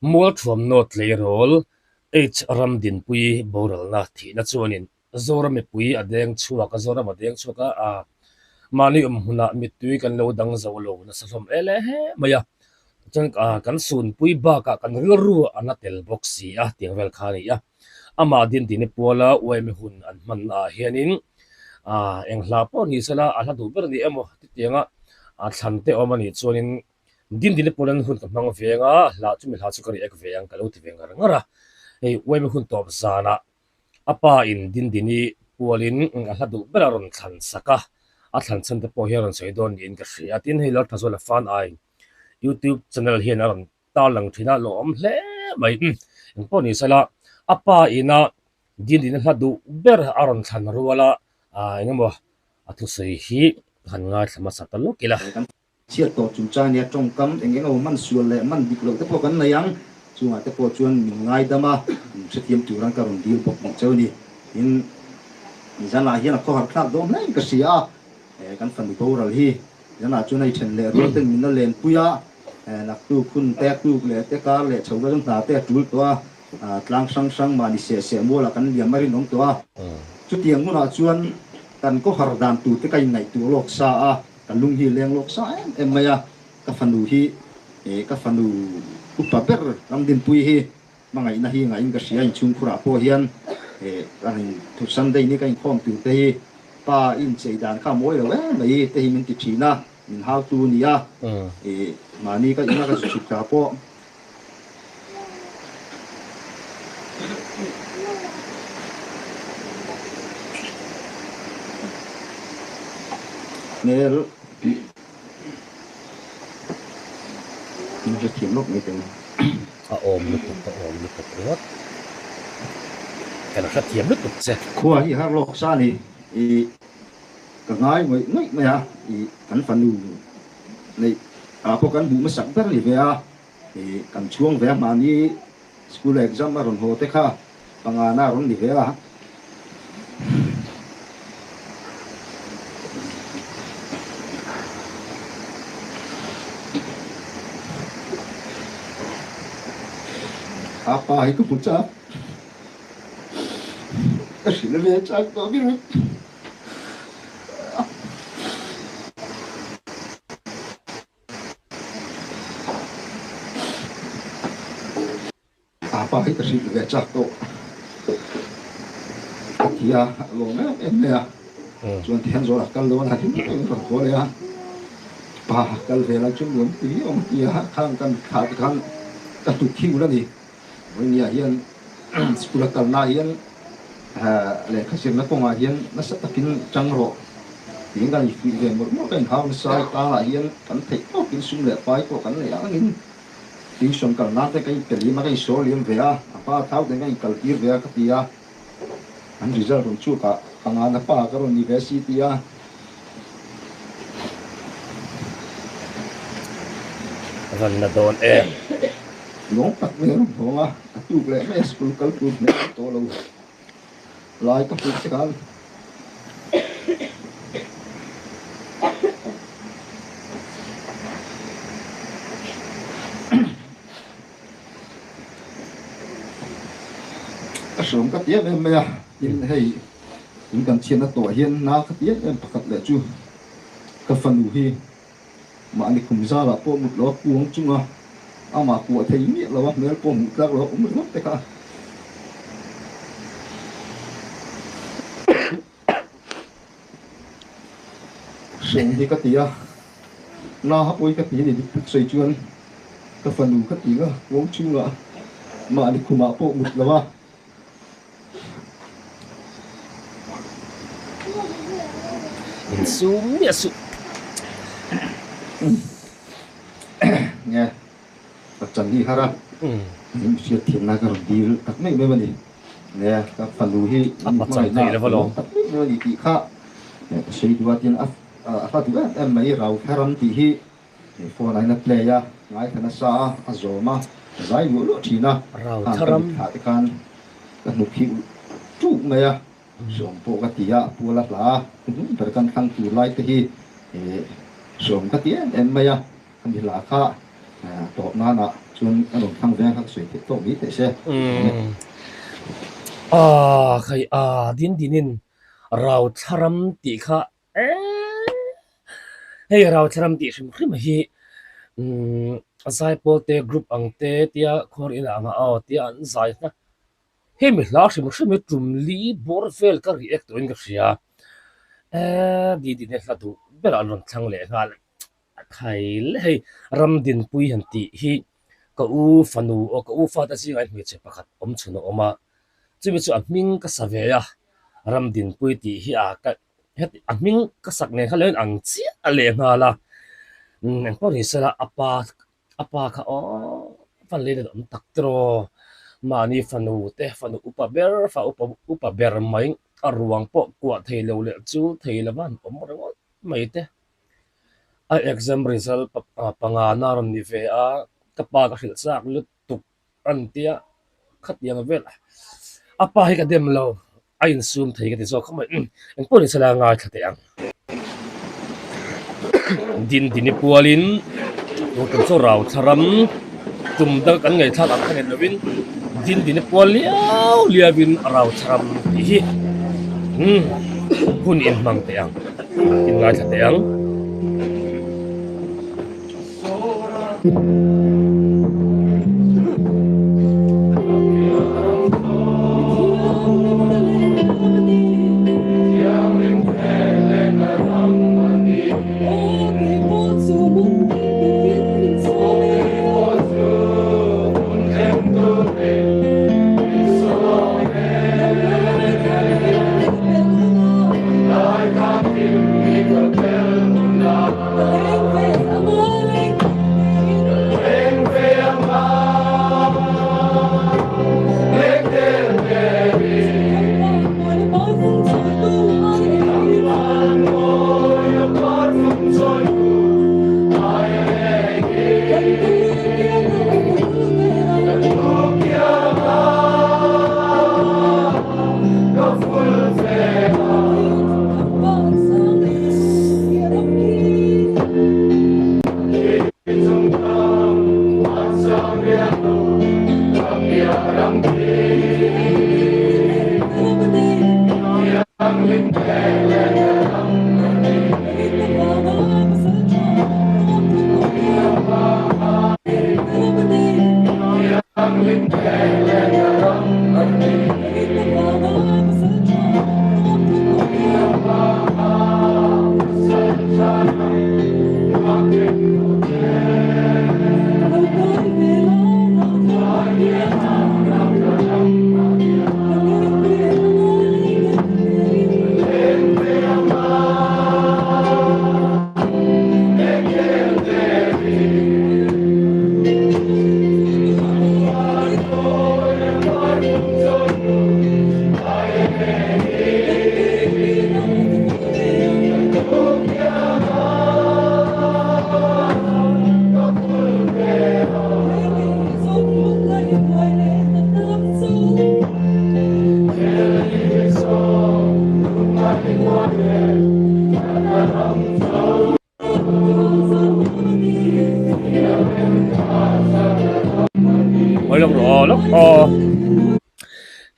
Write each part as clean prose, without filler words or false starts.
Mualthuamnaw tleirawl H Ramdinpui boralna thihna chuanin Zoram mipui a deng chhuak a, Zoram a deng chhuak a, a mahni awm hmunah mittui kan lo dang zo lo nasa hlawm e le he mai a, chuan kan sunpui bakah kan rilru a na tel bawk si a tiang vel kha a ni a. Amah Dindini puala uaimi hun an hmanna ah hianin eng hla pawh ni sela a hla duh ber a ni emaw titianga thlan te awm a nih chuanin Dindini pualan hun ka hmang veng a, hla chumi hla chu ka react ve ang ka lo ti ve ngar ngar a. Hei uaimi hun tawp zanah a pa in Dindini pualin a hla duh ber a rawn thlan sak a, a thlan chhan te pawh hi a rawn sawi dawn niin ka hria. Tin, hei Lalthazuala Fan Ai YouTube channel hian a rawn tarlang thin a, lawm hle mai. Engpawh ni sela, a pa ina Dindina hla duh ber a rawn thlan rual a, eng emaw a thusawi hi han ngaithla hmasa ta lawk ila. Chhiat tawh chungchang nia tawngkam eng eng emaw man sual leh man dik loh te pawh kan nei ang. Chungah te pawh chuan min ngaidam a, min hrethiam turan ka rawn dil bawk bawk cheu a ni. Tin, zanah hian a khawhar thlak dawn hle in ka hria a, kan fanu boral hi Zanah chuan hei then leh rual ten min la lenpui a, naktuk hun te, tuk leh te, kar leh chho vel hna te a tul tawh a, tlang hrang hrang mahni seh seh mualah kan liam a rinawm tawh a. Chutiang hunah chuan kan kawhar dan tur te ka inngaihtuah lawk sa a, ka lung hi leng lawk sa em em mai a, ka fanu hi, ka fanu upa ber Ramdinpuii hi hmangaihna hi ngahin ka hria, inchhungkhurah pawh hian ka in Sunday ni ka inkhawm tur te hi pa i inchei dan kha a mawi lo em mai te hi min ti thin a, min hautu a ni a, mahni ka ina ka zu chhuk ta pawh hmel min hrethiam lawk mai teng. A awm lutuk, a awm lutuk ringawt. Ka la hrethiam lutuk che. Khua hi har lawk sa ni i ka ngai ngawih ngawih mai a, i kan fanu neih ah pawh kan hmuh hmasak ber a ni ve a, i kan chhuang ve a mahni school exam a rawn haw te kha pangana a rawn ni ve a. A pa hi ka hmu chak, ka hrilh ve chak tawh ber a. A pa hi ka hrilh ve chak tawh a ti a, a lawm em em mai a. Chuan Thenzawl a kal dawn a, hlim takin a rawn haw leh a. Pa kal ve lai chuan nuam ti viau ang a ti a, khang kan thlah te khan ka hnuk hi ul a ni. Vawinia hian school a kalna hian lehkha zirna kawngah hian nasa takin chang rawh tiin kan infuih ve mawlh mawlh, ka inhau nasa. Tangah hian kan theih tawkin sum leh pai pawh kan neih angin Tuition kal nan te ka in pe liam a, ka in sawl liam ve a, a pa thau ten ka in kal tir ve a ka ti a, an result rawn chhuak ah ka ngan a pa ka rawn ni ve si ti a. Rawn la dawn em? Lawng tak mai a rawn hawng a, a tuk leh mai a school kal tur hmel an tawh lo lai ka hmuh che khan. Ka hrawm ka ti em em mai a, tin hei in kan chhiatna tawh hian na ka ti em em pakhat leh chu ka fanu hi Mahni khum zarah pawh mut lo a kuang chung a, amah kuah thei miah lo a, hmel pawh hmuh tlak lo a awm ringawt te kha. Hreng hi ka ti a, na ha pawi ka ti a ni dik tak sawi chuan ka fanu ka ti nga kuang chungah mahni khumah pawh mut lo a. Insum miah suh. Nge ka chan hi har a, min hriat thiamna ka rawn dil tak mai mai a ni. Nge ka fanu hi A pachang theih lo alawm. Tak mai mai a ni tih kha ka sawi duh a, tin a hla duh em em mai rau thla ram tih hi. Phone a in a play a, ngaithla nasa a, a zawm a, a zai luah luah thin a, khang ka mitthla te khan ka hnuk hi ulh ṭuk mai a, hreawm pawh ka ti a, a pual a hla a, hnuhnung ber kan thlang tur lai te hi hreawm ka ti em em mai a, khami hla kha tawp nana. Chuan a rawn thlang veng kha ka sawi theih tawk mai teh se. Umm. Aaa khai aa din dinin rau thlaram tih kha eee hei rau thlaram tih hrim hrim hi umm zaipawl te group ang te tia khuar inah ang a aw tia an zai hna hemi hla hrim hrim hi tum li bawr vel ka react tawhin ka hria eee di dine hla duh berah an rawn thlang leh nghal. A thai le hei Ramdinpui han tih hi ka u fanu aw ka u fate zingah hian hmeichhe pakhat awm chhun a awm a, chumi chu a hming ka sa ve a, Ramdinpui tih hi a ka heti a hming ka sak nen kha lo in ang chiah a leh nghal a, umm engpawh ni sela a pa a pa kha aw van lei let awm tak tiraw mahni fanu te fanu upa ber fa upa upa ber mai a ruang pawh kuah thei lo leh chul thei lova an awm ringawt mai te. A exam result panga na rawn ni ve a, ka pa ka hrilh chak lutuk a ni tia khatiang vel a pa hi ka dem lo a insum thei ka ti zawk khawp mai engpawh ni sela ngaithla teh ang. Din dini pualin tun tum chu rau thlaram tum dang kan ngaihthlak ang kha ni lovin din dini pual liau liauin rau thlaram tih hi hun inhmang teh ang. In ngaithla teh ang.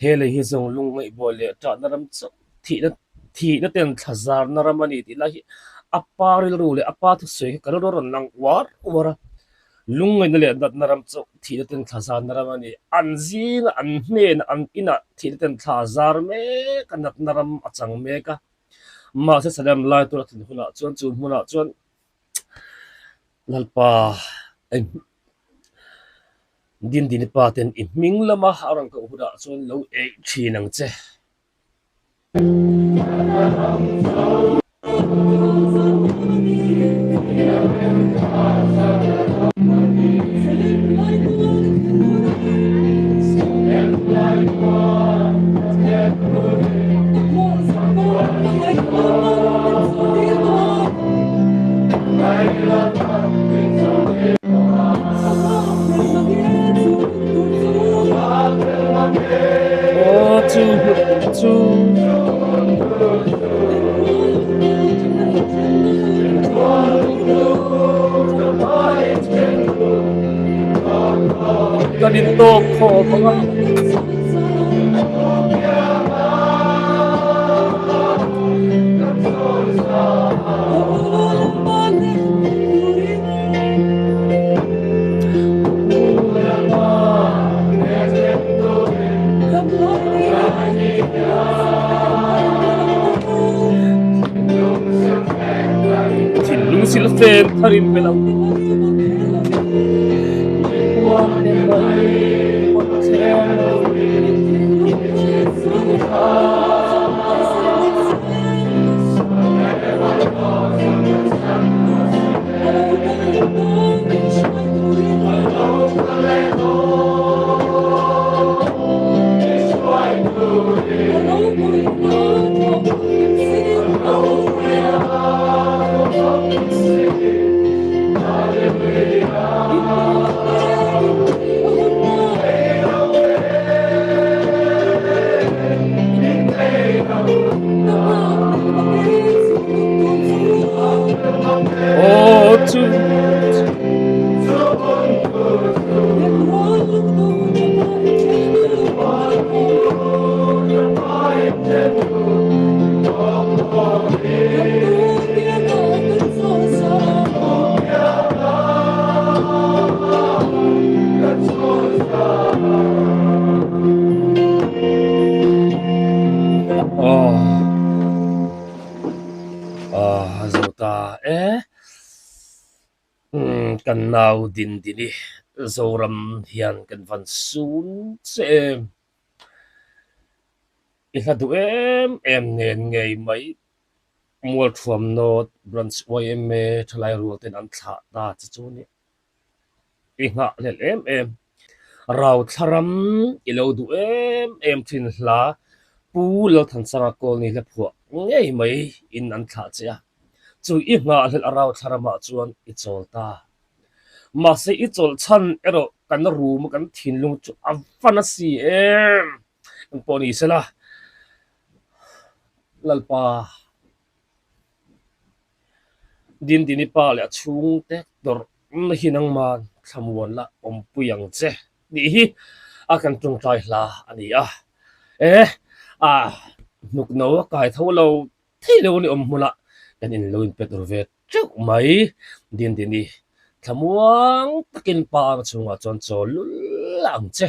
He lei hi zawng lungngaihbuai leh ṭahna ram chauh thihna thihna ten thla zarna ram a ni tih lai hi a pa rilru leh a pa thusawi hi ka rilru a rawn lang uar uar a, lungngaihna leh natna ram chauh thihna ten thla zarna ram a ni. An zinga an hnenah an inah thihna ten thla zar mek a natna ram a chang mek a. Mahse Salem lai tur a thlen hunah chuan chu hmunah chuan Lalpa Dindini pa ten i hming lama a rawn koh hunah chuan lo eih thin ang che. Aw chu chu. tawk khawp ang a. Thinlung silfen tharin pe lo. Aw chu Aw a zo ta e. Umm kan nau din din i Zoram hian kan van sun che em. I hla duh em em nen ngei mai Mualthuam North Branch yma thalai rual ten an thlah ta che chu nia. I nghah hlel em em. Rau thlaram i lo duh em em thin hla Pu Lalthansanga Kawlni hla phuah ngei mai in an thlah che a. Chu i nghah hlelh a rau thlaramah chuan i chawl ta. Mahse i chawlh chhan erawh kan room a kan thinlung chu a va na si em. Engpawh ni sela Lalpa. Dindini pa leh a chhungte tawrhna hi nangman thlamuan la awmpui ang che tih hi a kan tawngtai hla a ni a. E a hnuk no a kai tho lo thei lo a ni awm hmunah kan in lo inpet ru ve teuh mai. Dindini thlamuang takin pa ang chhungah chuan chaw lul ang che.